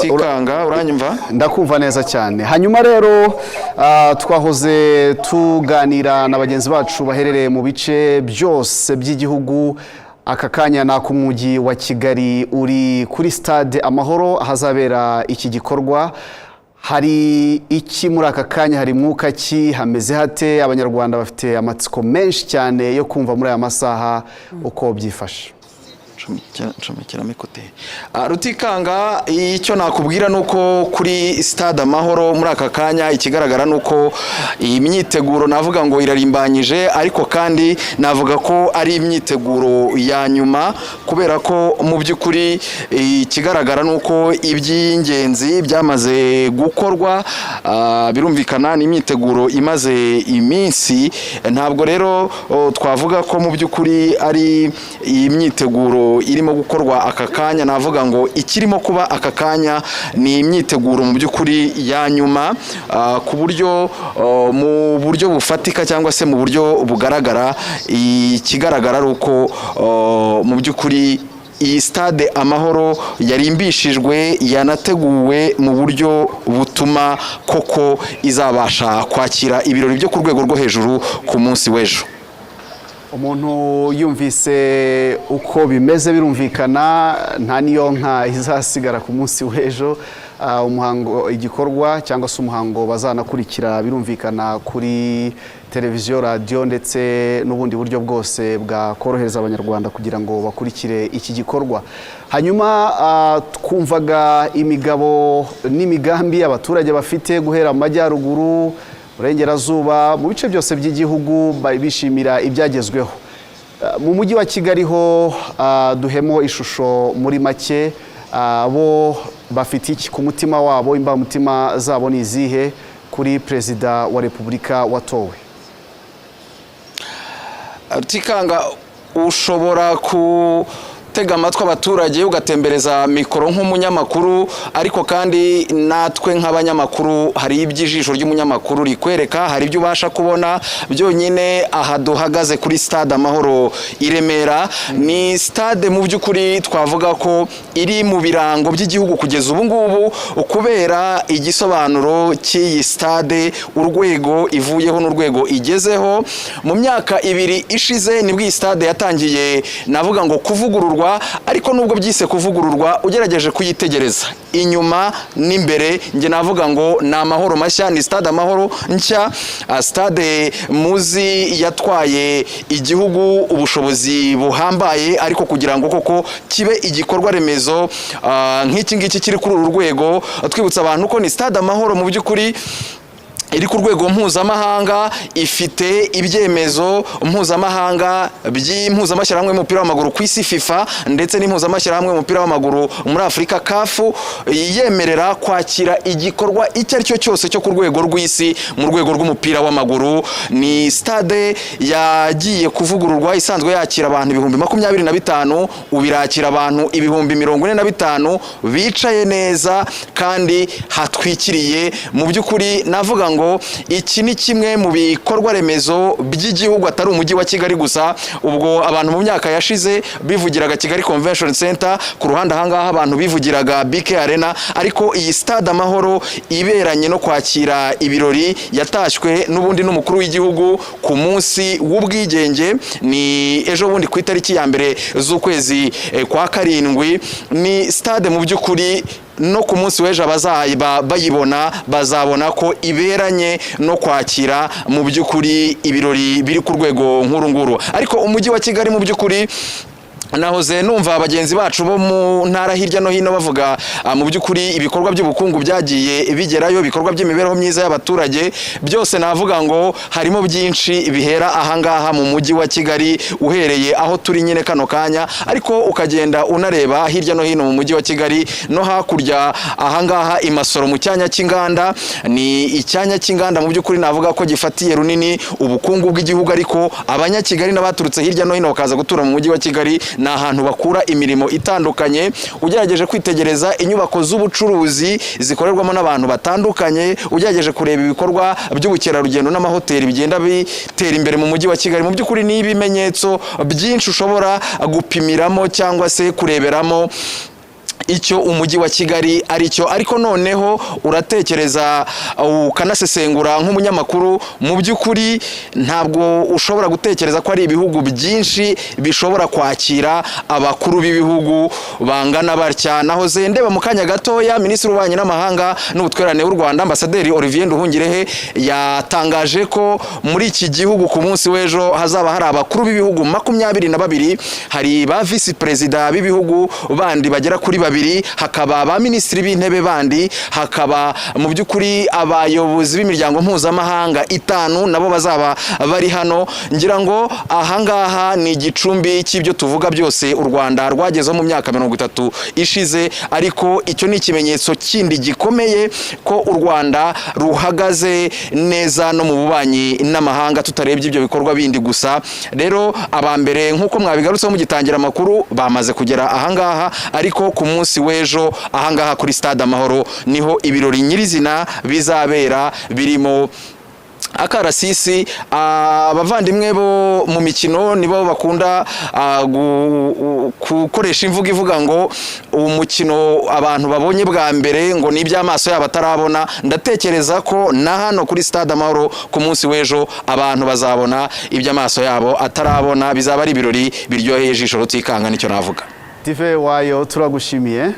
Rutikanga, uranyumva? Ndakumva neza cyane. Hanyuma rero twahoze tuganira na bagenzi bacu baherereye mu bice byose by'igihugu. Aka kanya ni ak'umujyi wa Kigali, uri kuri Stade Amahoro ahazabera iki gikorwa. Hari iki muri aka kanya? Hari mwuka ki? Hameze hate? Abanyarwanda bafite amatsiko menshi cyane yo kumva muri aya masaha uko byifashe. Ncomekeramo écouteurs. Rutikanga, icyo nakubwira ni uko kuri Stade Amahoro muri aka kanya ikigaragara ni uko iyi myiteguro navuga ngo irarimbanyije, ariko kandi navuga ko ari imyiteguro ya nyuma, kubera ko mu by'ukuri ikigaragara ni uko iby'ingenzi byamaze gukorwa. Birumvikana ni imyiteguro imaze iminsi. Ntabwo rero twavuga ko mu by'ukuri ari iyi myiteguro irimo gukorwa aka kanya. Navuga ngo ikirimo kuba aka kanya ni imyiteguro mu by'ukuri ya nyuma, ku buryo mu buryo bufatika cyangwa se mu buryo bugaragara, ikigaragara ari uko mu by'ukuri iyi Stade Amahoro yarimbishijwe, yanateguwe mu buryo butuma koko izabasha kwakira ibirori byo ku rwego rwo hejuru ku munsi w'ejo. Umuntu yumvise uko bimeze, birumvikana nta niyo nka izasigara ku munsi w'ejo. Umuhango, igikorwa cyangwa se umuhango bazanakurikira, birumvikana kuri televiziyo, radiyo ndetse n'ubundi buryo bwose bwakorohereza Abanyarwanda kugira ngo bakurikire iki gikorwa. Hanyuma twumvaga imigabo n'imigambi abaturage bafite guhera mu majyaruguru, burengerazuba, mu bice byose by'igihugu, bishimira ibyagezweho. Mu mujyi wa Kigali ho duhemo ishusho muri make. Bo bafite iki ku mutima wabo? Imbamutima zabo ni izihe kuri Perezida wa Repubulika watowe? Rutikanga, ushobora gutega amatwi abaturage, ugatembereza mikoro nk'umunyamakuru, ariko kandi natwe nk'abanyamakuru hari iby'ijisho ry'umunyamakuru rikwereka, hari ibyo ubasha kubona byonyine. Aha duhagaze kuri Stade Amahoro i Remera, ni stade mu by'ukuri twavuga ko iri mu birango by'igihugu kugeza ubu ngubu, kubera igisobanuro cy'iyi stade, urwego ivuyeho n'urwego igezeho. Mu myaka 2 ishize nibwo iyi stade yatangiye, navuga ngo kuvugururwa, ariko nubwo byise kuvugururwa, ugerageje kuyitegereza inyuma n'imbere, njye navuga ngo ni amahoro mashya, ni Stade Amahoro nshya. Stade muzi yatwaye igihugu ubushobozi buhambaye, ariko kugira ngo koko kibe igikorwa remezo nk'iki ngiki kiri kuri uru rwego, twibutsa abantu ko ni Stade Amahoro mu by'ukuri iri ku rwego mpuzamahanga, ifite ibyemezo mpuzamahanga by'impuzamashyirahamwe y'umupira w'amaguru ku isi FIFA, ndetse n'impuzamashyirahamwe y'umupira w'amaguru muri Afurika CAF, yemerera kwakira igikorwa icyo ari cyo cyose cyo ku rwego rw'isi mu rwego rw'umupira w'amaguru. Ni stade yagiye kuvugururwa, isanzwe yakira abantu 25,000, ubu irakira abantu 45,000 bicaye neza kandi hatwikiriye. Mu by'ukuri navuga ngo iki ni kimwe mu bikorwa remezo by'igihugu, atari umujyi wa Kigali gusa. Ubwo abantu mu myaka yashize bivugiraga Kigali Convention Center, ku ruhande ahangaha abantu bivugiraga BK Arena, ariko iyi Stade Amahoro iberanye no kwakira ibirori, yatashywe n'ubundi n'umukuru w'igihugu ku munsi w'ubwigenge, ni ejo bundi ku itariki ya 1 z'ukwezi kwa karindwi. Ni stade mu by'ukuri no ku munsi w'ejo abazaba bayibona bazabona ko iberanye no kwakira mu by'ukuri ibirori biri ku rwego nk'uru nguru. Ariko umujyi wa Kigali mu by'ukuri, nahoze numva bagenzi bacu bo mu ntara hirya no hino bavuga mu by'ukuri ibikorwa by'ubukungu byagiye bigerayo, ibikorwa by'imibereho myiza y'abaturage, byose navuga ngo harimo byinshi bihera ahangaha mu mujyi wa Kigali, uhereye aho turi nyine kano kanya, ariko ukagenda unareba hirya no hino mu mujyi wa Kigali no hakurya ahangaha i Masoro mu cyanya cy'inganda. Ni icyanya cy'inganda mu by'ukuri navuga ko gifatiye runini ubukungu bw'igihugu, ariko Abanyakigali n'abaturutse hirya no hino bakaza gutura mu mujyi wa Kigali ni ahantu bakura imirimo itandukanye. Ugerageje kwitegereza inyubako z'ubucuruzi zikorerwamo n'abantu batandukanye, ugerageje kureba ibikorwa by'ubukerarugendo n'amahoteli bigenda bitera imbere mu mujyi wa Kigali, mu by'ukuri ni ibimenyetso byinshi ushobora gupimiramo cyangwa se kureberamo Icyo umujyi wa Kigali ari cyo, ariko noneho uratekereza ukanasesengura nk'umunyamakuru, mu by'ukuri ntabwo ushobora gutekereza ko ari ibihugu byinshi bishobora kwakira abakuru b'ibihugu bangana batya. Nahoze ndeba mu kanya gatoya, Minisitiri w'Ububanyi n'Amahanga n'Ubutwererane w'u Rwanda, Ambasaderi Olivier Nduhungirehe, yatangaje ko muri iki gihugu ku munsi w'ejo hazaba hari abakuru b'ibihugu 22, hari ba visi perezida b'ibihugu bandi bagera kuri babiri, hakaba ba minisitiri b'intebe bandi, hakaba mu by'ukuri abayobozi b'imiryango mpuzamahanga itanu nabo bazaba bari hano. Ngira ngo ahangaha ni igicumbi cy'ibyo tuvuga byose u Rwanda rwagezeho mu myaka 30 ishize, ariko icyo ni ikimenyetso kindi gikomeye ko u Rwanda ruhagaze neza no mu bubanyi n'amahanga, tutarebye ibyo bikorwa bindi gusa. Rero aba mbere, nk'uko mwabigarutseho mugitangira amakuru, bamaze kugera ahangaha, ariko ku munsi w'ejo ahangaha kuri Stade Amahoro niho ibirori nyirizina bizabera, birimo akarasisi. Abavandimwe bo mu mikino nibo bakunda gukoresha imvugo ivuga ngo umukino abantu babonye bwa mbere ngo ni iby'amaso yabo atarabona. Ndatekereza ko na hano kuri Stade Amahoro ku munsi w'ejo abantu bazabona iby'amaso yabo atarabona. Bizaba ari ibirori biryoheye ijisho, Rutikanga, nicyo navuga. Dive wayo, turagushimiye.